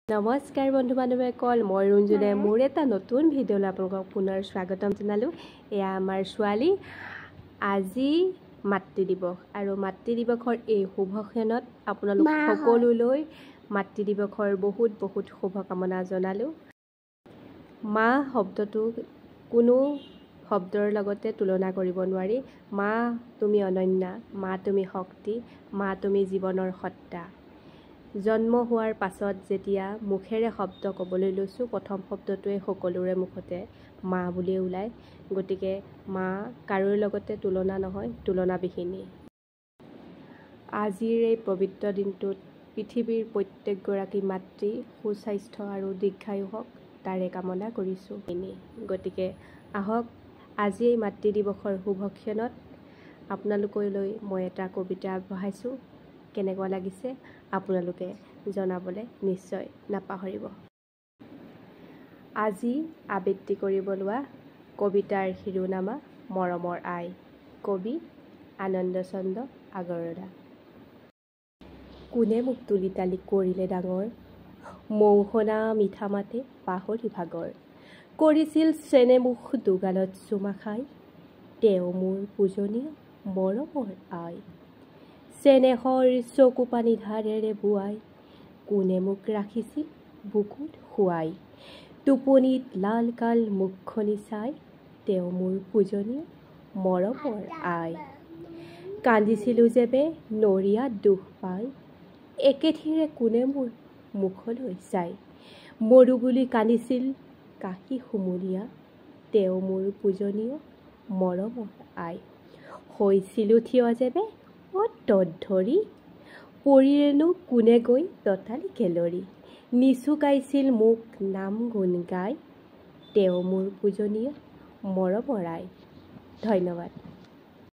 নমস্কাৰ বন্ধু বান্ধৱীসকল, মই ৰুণজুনে মোৰ এটা নতুন ভিডিঅ'লৈ আপোনালোকক পুনৰ স্বাগতম জনালোঁ। এয়া আমাৰ ছোৱালী। আজি মাতৃ দিৱস আৰু মাতৃ দিৱসৰ এই শুভ ক্ষণত আপোনালোক সকলোলৈ মাতৃ দিৱসৰ বহুত বহুত শুভকামনা জনালোঁ। মা শব্দটো কোনো শব্দৰ লগতে তুলনা কৰিব নোৱাৰি। মা তুমি অনন্যা, মা তুমি শক্তি, মা তুমি জীৱনৰ সত্তা। জন্ম হোৱাৰ পাছত যেতিয়া মুখেৰে শব্দ ক'বলৈ লৈছোঁ, প্ৰথম শব্দটোৱে সকলোৰে মুখতে মা বুলিয়ে ওলায়। গতিকে মা কাৰোৰ লগতে তুলনা নহয়, তুলনাবিহীনী। আজিৰ এই পবিত্ৰ দিনটোত পৃথিৱীৰ প্ৰত্যেকগৰাকী মাতৃ সুস্বাস্থ্য আৰু দীৰ্ঘায়ু হওক, তাৰে কামনা কৰিছোঁ। গতিকে আহক, আজি এই মাতৃ দিৱসৰ শুভ ক্ষণত আপোনালোকলৈ মই এটা কবিতা আগবঢ়াইছোঁ। কেনেকুৱা লাগিছে আপোনালোকে জনাবলৈ নিশ্চয় নাপাহৰিব। আজি আবৃত্তি কৰিব লোৱা কবিতাৰ শিৰোনামা মৰমৰ আই, কবি আনন্দ চন্দ্ৰ আগৰৱালা। কোনে মোক তুলি তালি কৰিলে ডাঙৰ, মৌসনা মিঠা মাতে পাহৰি ভাগৰ, কৰিছিল চেনে মুখ দুগালত চুমা খাই, তেওঁ মোৰ পূজনীয় মৰমৰ আই। চেনেহৰ চকু পানী ধাৰেৰে বোৱাই, কোনে মোক ৰাখিছিল বুকুত শুৱাই, টোপনিত লাল কাল মুখখনি চাই, তেওঁ মোৰ পূজনীয় মৰমৰ আই। কান্দিছিলোঁ যেবে নৰিয়াত দুখ পাই, একেথিৰে কোনে মোৰ মুখলৈ চাই, মৰো বুলি কান্দিছিল কাহি হুমুনিয়া, তেওঁ মোৰ পূজনীয় মৰমৰ আই। হৈছিলোঁ থিয় যেবে অতত ধৰি, পৰিৰেনো কোনে গৈ ততালিকে লৰি, নিচুকাইছিল মোক নাম গুণ গাই, তেওঁ মোৰ পূজনীয় মৰমৰ আই। ধন্যবাদ।